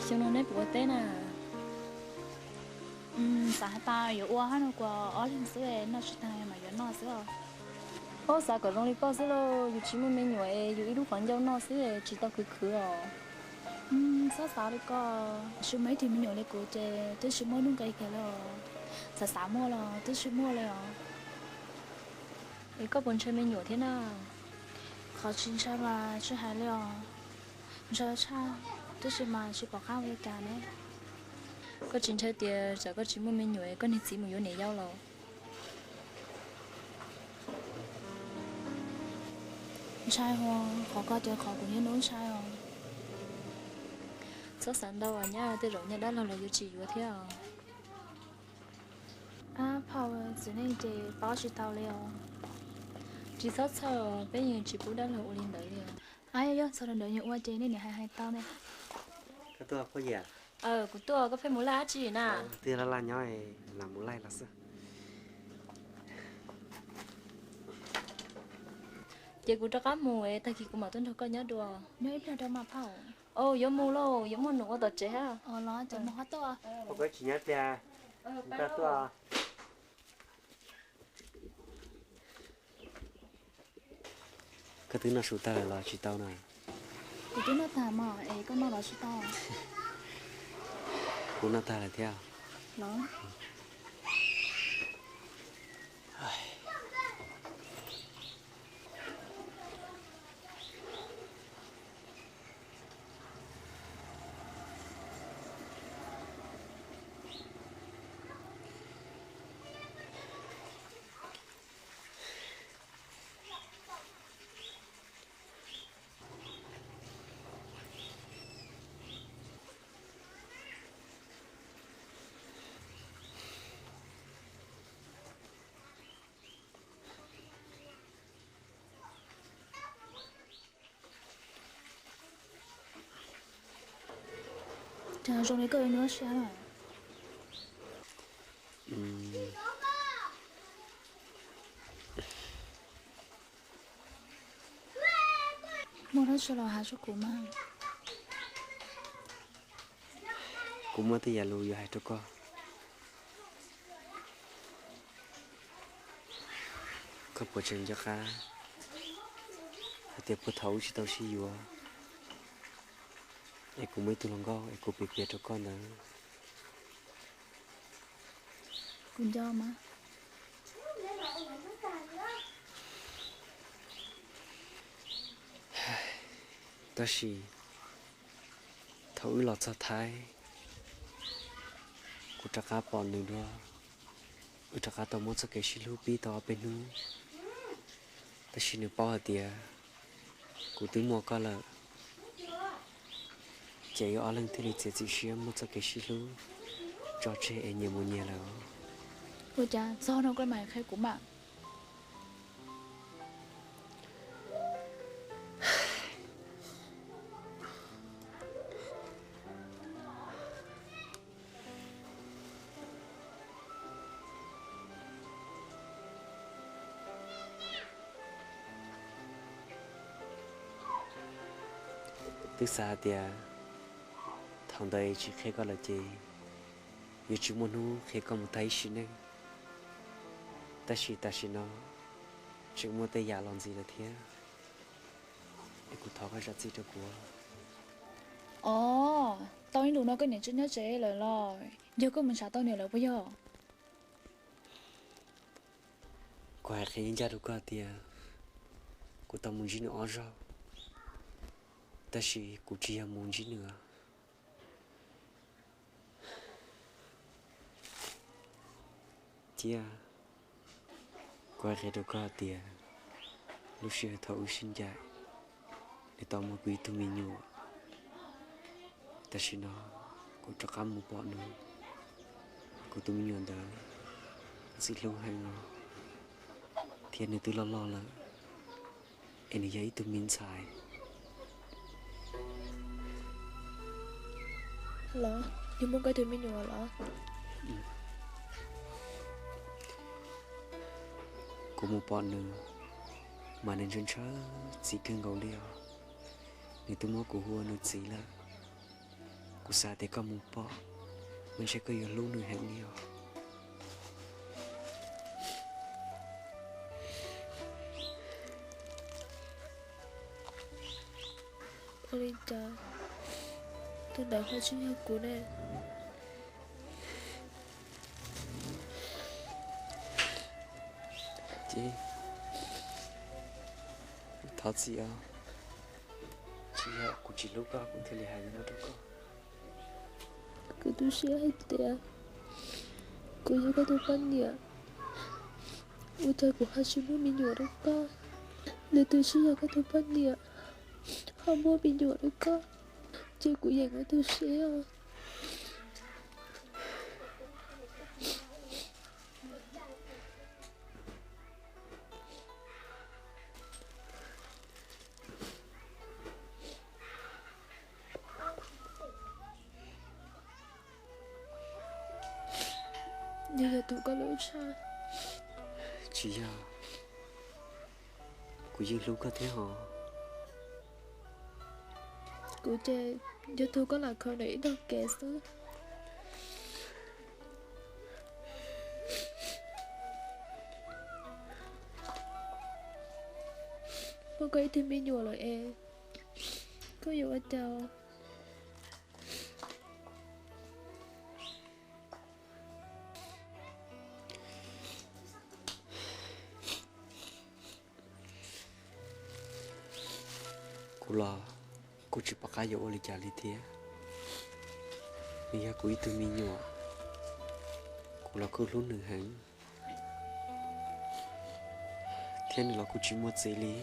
Xyoo no neb puas ua teb na? Xav hais tias yuav ua hab no kuas ob leeg xwb noj tsis tag mas yuav noj xwb os. Ua xav kom zoo li koj xwb lauj, yus tsis muaj me nyuam es yus ib lub qhov ncauj noj xwb tsis tau khwv khwv os. Txhob xav li koj, tsis muaj ib tug me nyuam li kuv ces twb tsis muaj nuj nqis kiag li os. Xav xav muaj los twb tsis muaj li os. Es koj puas ntshai me nyuam thiab na? Qhov tsis ntshai mas tsis hais li os. Ntshai tshaj, tab sis mas tsis pom qab ua li cas ne. Koj tsis ntshai tias tsam koj tsis muaj me nyuam koj niag txiv mus yuav niam yau los? Ntshai os, qhov koj tias qhov kuv niaj hnub ntshai os. Txhob xav ntau os nyab, tej zaum nyaj dab laug los yuav tsis yuav thiab os. Ab phauj, txiv neej ces paub tsis tau li os. Tsis txhob txhawj, peb yeej tsis pub dab laug ua li ntawd li os. Ab yog txog ntawd yog ua ces nej niam hais hais tau ne. Koj tuaj phooj ywg? Kuv tuaj, koj pheej mus laij dab tsi na? Twb laj laj nyob, lam mus laij los xwb. Ces kuv rov qab mus, tag kis kuv mam tuaj nrog koj nyob dua. Nyob ib pliag rau mas phauj. Yuav mus lauj, yuav muaj num ua tom tsev hab. Los ces mus qhov tuaj. Koj tsis nyob ib pliag, koj tuaj. Koj twb noj su tag lawm los tsis tau na? Kuv twb noj tag mas es koj noj los tsis tau? Kuv noj tag lawm thiab los. Cas zoo li koj yuav nyuaj siab na. Muaj dab tsi los hais rau kuv mas. Kuv muaj tej yam lus yuav hais rau koj. Koj puas tseem nco qab hais tias puag thaum wb tsis tau sib yuav es kuv muaj ib tug hluas nkauj es kuv piav piav rau koj ntawd? Kuv nco mas. Tab sis thaum wb los txog Thaib, kuv rov qab pom nws dua, wb rov qab tau muab txoj kev sib hlub pib tau ob peb hnub, tab sis nws paub hais tias kuv twb muaj koj lawm, ces wb ob leeg thiaj li txiav txim siab muab txoj kev sib hlub tso tseg es nyias mus nyias lawm. Ua cas txog no koj mam qhia kuv mas? Twb xav hais tias thaum ntawd tsis qhia koj lawm ces yuav tsis muaj hnub qhia koj mus tag ib sim neej. Tab sis tam sim no tseem muaj tej yam los ntxiv lawm thiab, es kuv thov koj zam txim rau kuv. Os, tau ib ntus no koj niam tsis nyob tsev lawm los yog koj mus ntshav tau nws lawm puas yog? Kuv hais qhia ncaj rau koj tias kuv tau mus ntsib nws ob zaug, tab sis kuv tsis yog mus ntsib nws. Thiab kuv hais qhia rau koj hais tias lub sij hawm thaum wb sib ncaim, nws tau muaj kuv ib tug me nyuam. Tam sim no kuv rov qab mus pom nws, kuv tus me nyuam ntawd ntxim hlub heev os, thiab nws twb loj loj lawm, es nws yog ib tug me ntxhais. Los, yog muaj koj tus me nyuam los? Kuv mus pom nws, mas nws ntshaw ntshaw txiv kawg nkaus li os. Nws twb muab kuv hu ua nws txiv lawm. Kuv xav tias koj mus pom, mas ntshe koj yuav hlub nws heev li os. Ua li cas tus ntawd ho tsis yog kuv ne? Ces thov txim os, tsis yog kuv tsis hlub koj kuv thiaj li hais li no rau koj. Kuv tu siab hais tias kuv yog koj tus poj niam, ua cas kuv ho tsis muaj me nyuam rau koj. Leej twg tsis yog koj tus poj niam ho muaj me nyuam rau koj, ces kuv yeej yuav tu siab os. Yog yog tus koj hlub tshaj. Tsis yog, kuv yeej hlub koj thiab hos. Kuv ces yog tus koj lam khaws ntawm ib tog kev xwb. Muaj koj ib tug me nyuam lawm es koj yuav ua cas? Kuv los kuj tsis pom qab yuav ua li cas li thiab. Nws yog kuv ib tug me nyuam, kuv los kuj hlub nws heev, thiab nws los kuj tsis muaj txiv li.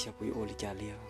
Xyov kuv yuav ua li cas li os.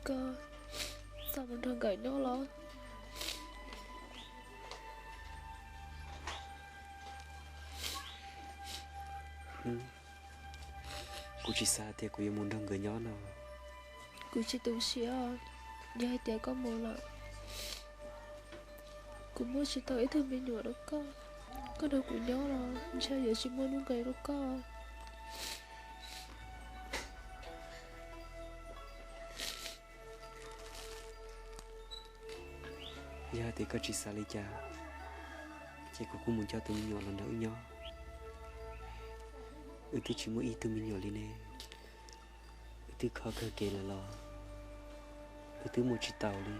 Koj xav mus nrog nkawd nyob los? Kuv tsis xav tias kuv yuav mus nrog nkawd nyob no. Kuv tsis tu siab, yog hais tias koj mus lawm, kuv muaj tsis tau ib tug me nyuam rau koj. Koj nrog kuv nyob los ntshe yuav tsis muaj nuj nqis rau koj. Yog hais tias koj tsis xav li cas, ces kuv kuj mus coj tus me nyuam los nrog wb nyob. Wb twb tsis muaj ib tug me nyuam li ne, wb twb kho kawg kev lawm los wb twb muaj tsis taus li.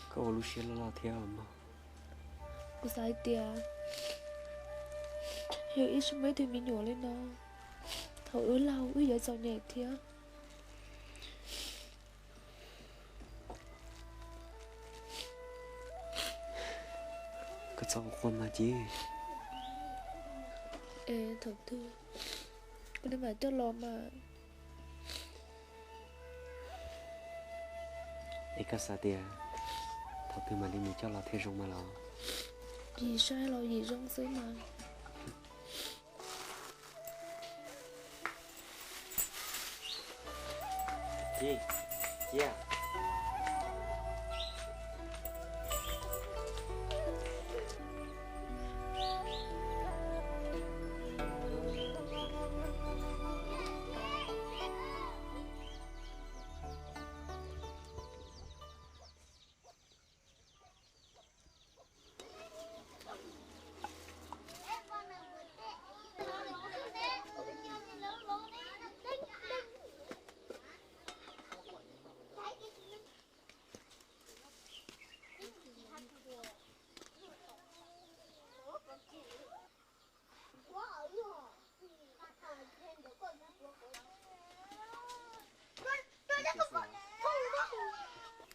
Koj ua lub siab loj loj thiab mog. Kuv xav hais tias yog wb tsis muaj ib tug me nyuam li no, thaum wb laug wb yuav txom nyem thiab. Koj txhob ua quaj mas Ci. Es thaum twg kuv mam coj los mas? Es koj xav tias thaum twg mam li mus coj los thiaj zoo mas los? Yim saib los yim zoo xwb mas. Ci, Ci a.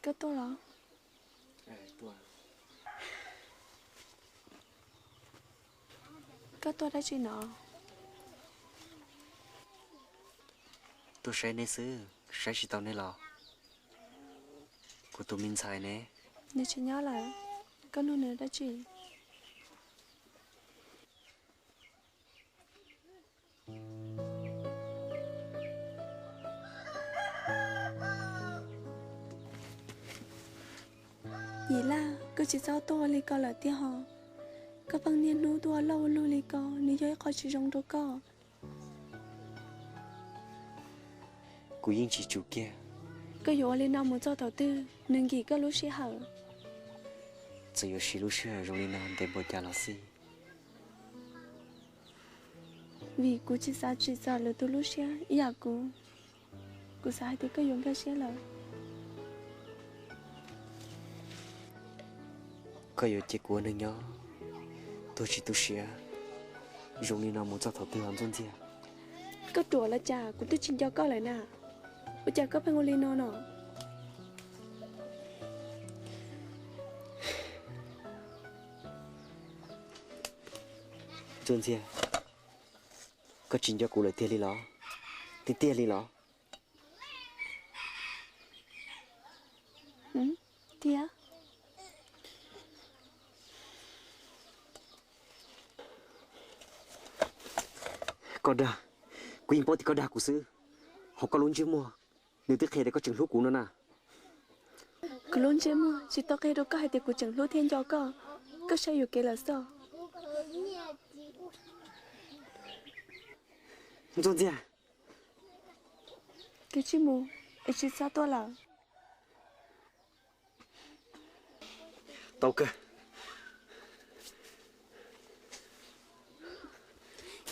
Koj tuaj los? Koj tuaj dab tsi no? Tuaj saib neb xwb, saib tsis tau neb los? Kuv tus me ntxhais ne? Nws tsis nyob lawm. Koj nug nws dab tsi? Yim Laj, koj tsis txhob tuaj ua li ko lawm tiag ho. Koj pheej niaj hnub tuaj ua loj ua luj li ko, nws yog ib qho tsis zoo rau koj. Kuv yeej tsis tsum kiag. Koj yuav ua li no mus txog thaum twg, nws nkim koj lub sij hawm. Txawm yuav siv lub sij hawm zoo li no ntev npaum cas los xij, vim kuv tsis xav tsim txom lwm tus lub siab ib yam kuv. Kuv xav hais tias koj yuav nkag siab lawm. Koj yuav cia kuv ua neeg nyob tuag tsis tu siab zoo li no mus txog thaum twg os Ntxuaj Ntxiag? Koj ruam los cas, kuv twb tsis nco koj lawm na. Ua cas koj pheej ua li no no? Ntxuaj Ntxiag, koj tsis nco kuv lawm tiag li los? Tiag tiag li los? Tiag. Koj dag, kuv yeej paub tias koj dag kuv xwb. Ho koj lub ntsej muag, nws twb qhia tias koj tseem hlub kuv no na. Kuv lub ntsej muag tsis tau qhia rau koj hais tias kuv tseem hlub thiab nco koj. Koj saib yuam kev lawm xwb. Ntxuaj Ntxiag, koj tsis mus es tsis txhob tuaj lawm. Tau kawg.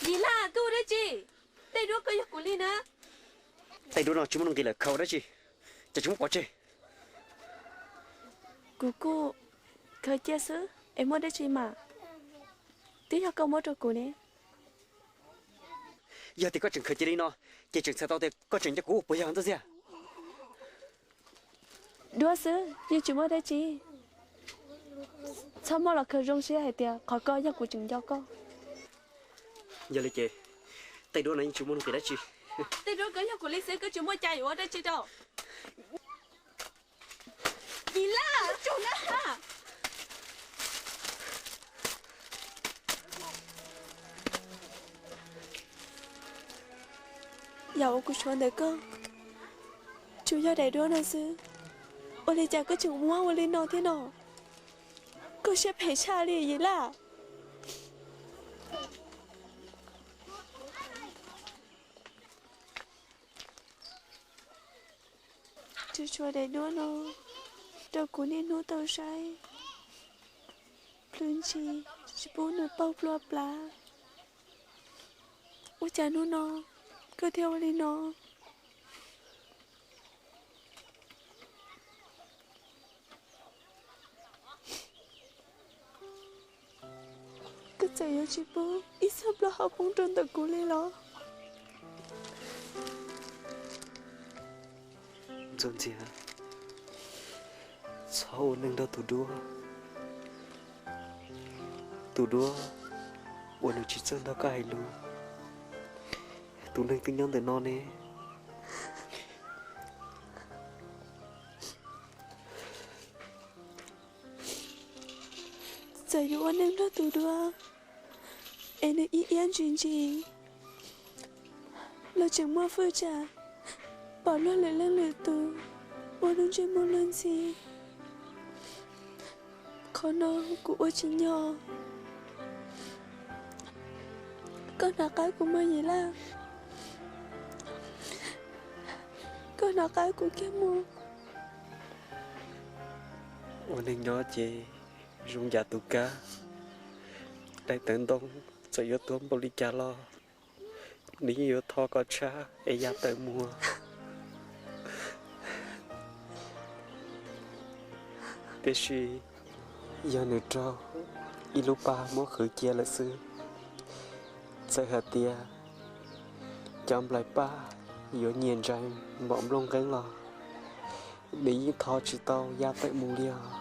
Yim Laj, koj ua dab tsi? Tej duab koj yog kuv li na. Tej duab no tsis muaj nuj nqis lawm, khaws ua dab tsi? Cas tsis muab pov tseg? Kuv kuj khaws cia xwb es muaj dab tsi mas, twb yog koj muab rau kuv ne. Yog tias koj tseem khaws cia li no, ces tseem txhais tau tias koj tseem nco kuv puas yog Ntxuaj Ntxiag? Duab xwb, yeej tsis muaj dab tsi. Txhob muab los khaws zoo siab hais tias qhov ko yog kuv tseem nco koj. Yog li ces tej duab no yeej tsis muaj nuj nqis dab tsi. Tej duab ko yog kuv li xwb, koj tsis muaj cas yuav ua dab tsi rau. Yim Laj, tsum na. Yam uas kuv tshuav ntawm koj tsuas yog daim duab no xwb, ua li cas koj tseem muab ua li no thiab no? Koj siab phem tshaj li Yim Laj. Tsuas tshuav daim duab no rau kuv niaj hnub tau saib, plhws ntshis tsis pub nws paug plua plav. Ua cas hnub no koj thiaj ua li no? Koj txawm yuav tsis pub ib txoj plaub hau poob rau ntawm kuv li los? Ntxuaj Ntxiag, txhob ua neeg nrog tus duab. Tus duab uas nws tsis txawj nrog koj hais lus, tus neeg twb nyob ntawm no ne. Txawm yuav ua neeg nrog tus duab es nws ib iab ntsis ntsis los tseem muaj hwj tsam pom luag lwm leej lwm tus ua lub ntsej muag luag ntxhi. Qhov no kuv ua tsis nyog. Koj hnov qab kuv mas Yim Laj, koj hnov qab kuv kiag mus. Ua neeg nyob ces zoo yam tus kab, daim tawv ntoo txawm yuav tuag npaum li cas los nws yeej yuav tho kom tshab es ya tawm muag. Tiam sis yog nws raug ib lub paj muab qhwv cia lawm xwb, txawm hais tias cov nplaim paj yuav nyias ntsais npaum nplooj nqeeb los nws yeej tho tsis tau ya tawm mus li os.